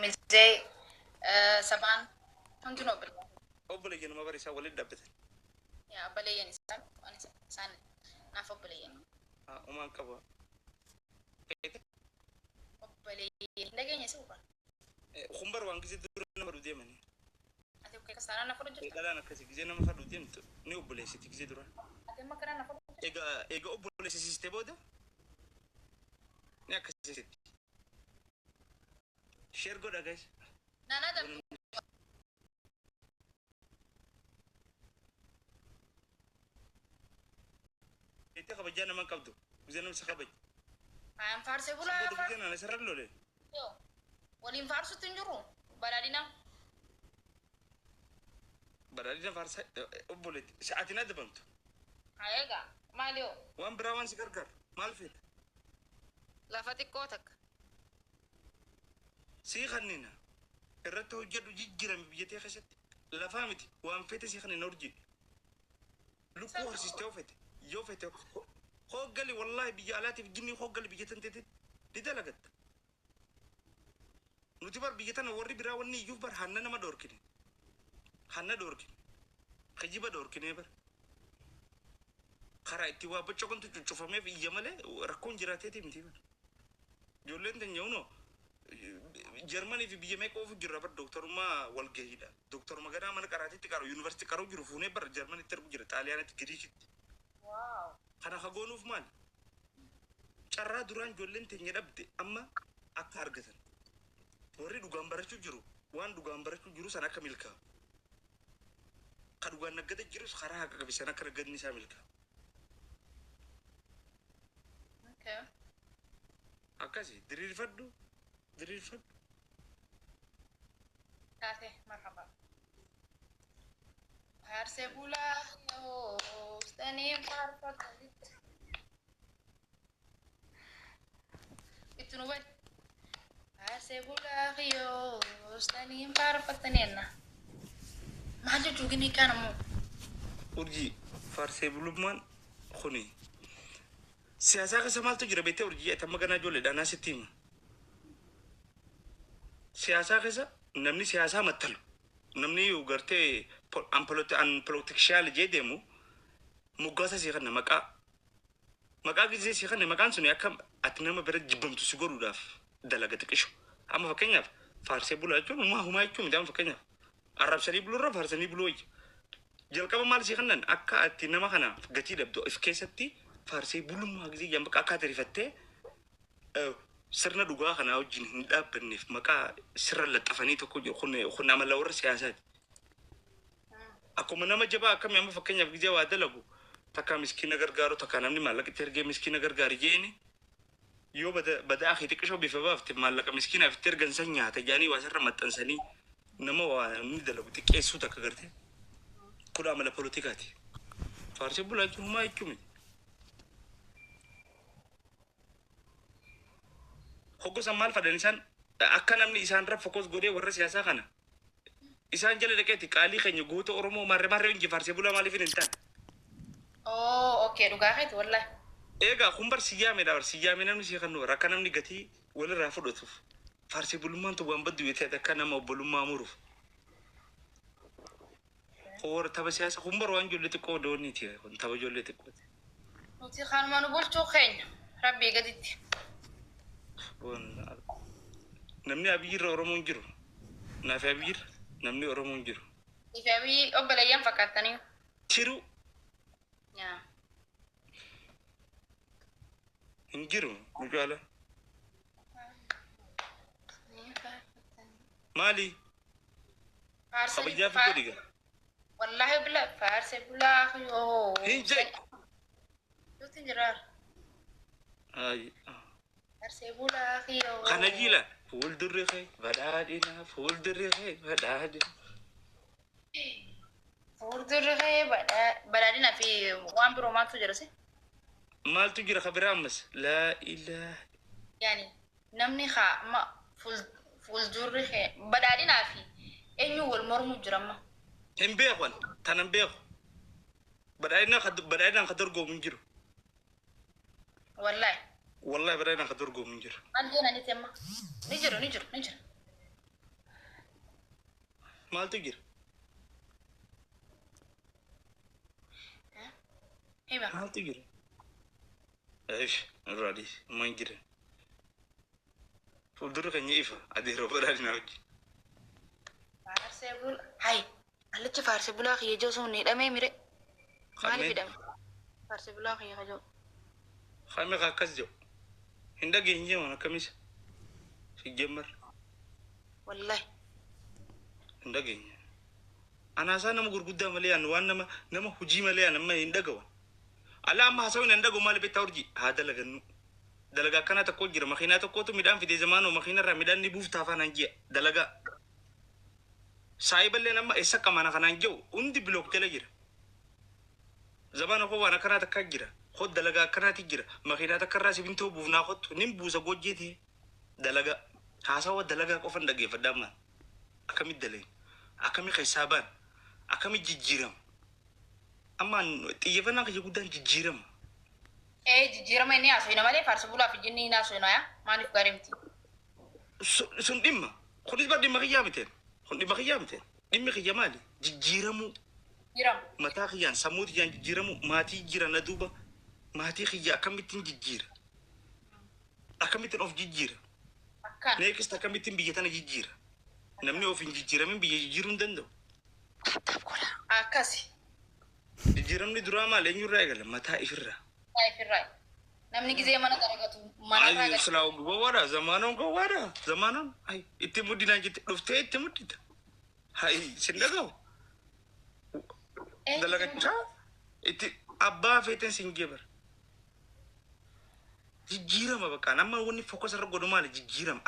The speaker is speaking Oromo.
Mizee, Sabaan hundinuu obboleeyyan. Obboleeyyanuma bar isaan walitti dhaabbatan. Yaa obboleeyyan isaan waan isaan naaf obboleeyyan. Haa umaan qabu. Obboleeyyan hin dhageenye si uba. Kun bar waan gizee dura nama fadhu deemani. Ati akka saanaan na fudhu jirta. Dhalaan akkasi gizee nama fadhu deemtu ni obboleessiti gizee dura. Ati amma akkanaan na fudhu jirta. Egaa eega obboleessisiiste booda ni akkasitti. Share godha guys. Nana dabdu. Itti kabajaa nama hin qabdu. Gizee namni si kabaje. Ayaan faarsee bulaa Booda gizee nana sirra lole. Yoo. Waliin faarsutti hin jirru. Badhaadhina. Badhaadhina faarsa obboleetti. Sa'aatiin adabamtu. Haa egaa. Maali hoo? Waan biraa waan si gargaaru. Maal feeta? Lafa xiqqoo takka. Sii kannina. Irratti hojjedhu jijjiirame biyya tee keessatti. Lafaa miti waan feete sii kannina urjii. Lukkuu horsiiste yoo fete yoo fete hooggali wallahi biyya alaatiif jinnii hooggali biyya tan teetitti ni dalagatta. Nuti bar biyya tana warri biraa wanni iyyuuf bar hanna nama dhoorkine. Hanna dhoorkine. Kijiba dhoorkinee bar. Karaa itti waa bocoqantu cuccufameef iyya malee rakkoon jiraateeti miti bar. Ijoolleen teenya hunoo Jarmanii fi biyya meeqa oofu jirra bar dooktarummaa walgahiidha. Dooktaruma ganaa mana qaraatiitti qaru yuunivarsiitii qaruu jiru fuunee bar Jarmanitti ergu jira Xaaliyaanitti Giriikitti. Kana ka goonuuf maali? Carraa duraan ijoolleen teenya dhabde amma akka argatan. Warri dhugaan barachuu jiru waan dhugaan barachuu jiru san akka milkaa'u. Ka dhugaan naggada jirus karaa haqa qabeessaan akka naggadni isaa milkaa'u. Okay. Akkasi diriirfadhu diriirfadhu. Taate marhaba. Faarsee bulaa yoo sanii faarfatu. Itti nu badi. Faarsee bulaa yoo sanii faarfatanii enna. Maal jechuu gini kaan ammoo. Urjii faarsee bulummaan kuni siyaasaa keessa maaltu jira beektee urjii ati amma ganaa ijoolleedha anaa sitti hima. Siyaasaa keessa namni siyaasaa mattalu namni gartee unpolitical jee deemu moggaasa sii kenna maqaa maqaa gizee sii kenna maqaan suni akka ati nama bira jibbamtu si godhuudhaaf dalaga xiqqishu. Amma fakkeenyaaf faarsee bulaa jechuun humaa humaa jechuun miti amma fakkeenyaaf arrabsanii buluurra faarsanii buluu wayya. Jalqaba maal sii kennan akka ati nama kana gatii dhabdu if keessatti faarsee bulummaa gizee jedhan bakka akka ati rifattee sirna dhugaa kanaa wajjin hin dhaabbanneef maqaa sirra laxxafanii tokko jiru kun kun amala warra siyaasaati. Akkuma nama jabaa akkamii amma fakkeenyaaf gizee waa dalagu takka miskiina gargaaru takka namni maallaqa itti ergee miskiina gargaari jeeni yoo bada badaa kee xiqqishoo bifa baafte maallaqa miskiinaaf itti ergan san nyaata jedhanii waa sirra maxxansanii nama waa inni dalagu xiqqeessuu takka garte kun amala poolitikaati. Faarsee bulaa jechuun humaa jechuu miti. Hoggosan maal fadhan isaan akka namni isaan irra focus godhee warra siyaasaa kana isaan jala dhaqeeti qaalii keenya goota Oromoo maarree maarree inji faarsee bulaa maaliif hin taane. Oh, okay dhugaa keeti wallahi. Egaa kun bar siyyaamedha bar siyyaame namni sii kennu bar akka namni gatii walirraa fudhatuuf faarsee bulummaan tun waan baddu yoo ta'e akka nama obbolummaa muruuf. Warra tapha siyaasa kun bar waan ijoollee xiqqoo dooniiti kun tapha ijoollee xiqqooti. Nuti kanuma nu bulchuu keenya rabbii gaditti. Namni Abiyyi irra Oromoon jiru. Naafi Abiyyi irra namni Oromoon jiru. Ifi Abiyyi obboleeyyan fakkaatanii. Tiru Yaa. hin jiru nu caala. Maali? Kabajaa fi godhi gaa. Wallaahi bila faarsee bulaa yoo. Hin jedhu. Nuti jiraar. Ayi. Faarsee bulaa yoo. Kana jiila fuuldurri kee badhaadhina fuuldurri kee badhaadhina. Fuuldurri kee badhaadhina fi waan biroo maaltu jira si? Maaltu jira ka biraa ammas? Laa ilaaha. Yaani namni haa amma fuuldurri kee badhaadhinaa fi eenyu wal mormu jira amma. Hin beeku ani tana hin beeku. Badhaadhina badhaadhinaan ka dorgomu hin jiru. Wallaahi. Wallahi badhaadhinaan ka dorgomu hin jiru. Maal jeenanitti amma? Ni jiru ni jiru ni jiru. Maaltu jira? Hima. Maaltu jira? Ifi nurraa dhiisi. Amma hin jiran. Fuuldurri keenya ifa. Adeeroo badhaadhinaa wajjin. Faarsee bulaa. Hay. Allichi faarsee bulaa kiyya jiru sun hidhamee mire. Maaliif Kanneen hidhame? Faarsee bulaa kiyya kajoo. Kame akkas jedhu. Hin dhageenye waan akkamis. Sijjemmar. Wallahi. Hin dhageenye. Anaasaa nama gurguddaa malee an waan nama hojii malee an amma hin dhagawan. Ala amma haasawin hin dhagahu maali beektaa urjii haa dalagannu. Dalagaa akkanaa tokko jira, makiinaa tokkotu midhaan fidee zamaanoo makiina irraa midhaan ni buuftaa afaan an ji'a dalagaa. Saayiballeen amma eessa qamana kanaan jiru hundi bilook jala jira. Zamaana koo waan akkanaa takkaa jira. Koo dalagaa akkanaati jira. Makiinaa takka irraa sibintoo buufnaa kottu nin buusa gojjee ta'e dalagaa. Haasawa dalagaa qofan dhaggeeffadhaa maal. Akkamitti daleen? Akkami keessaa baan? Akkami jijjiirama? Amma xiyyeeffannaan kiyya guddaan jijjiirama. Ee, jijjiirama inni haasofina malee faarsa bulaa fi jinni hin haasofina yaa. Maaliif gaarii miti? Sun dhimma. Kunis bar dhimma kiyyaa miteen. Kun dhimma kiyyaa miteen. Dhimmi kiyya maali? Jijjiiramuu. Jijjiirama. Mataa kiyyaan, sammuu kiyyaan jijjiiramuu, maatii jira na duuba, maatii kiyya akkamittiin jijjiira? Akkamittiin of jijjiira? Akkaan. Neekist akkamittiin biyya tana jijjiira? Namni of hin jijjiiramin biyya jijjiiruu hin danda'u. Akkasi. Jijjiiramni duraa maal eenyurraa eegala? Mataa ifirraa. Ifirraa. Namni gizee mana dalagatu manarraa Ay, gadi. silaa gowwaadha. Zamaanoon gowwaadha. Zamaanoon ay itti muddinaan jette dhuftee itti muddita. Hay sin dhaga'u. Dalagachaa itti abbaa feeteen sin gebar. Jijjiirama bakka amma wanni focus irra godhu maali jijjiirama.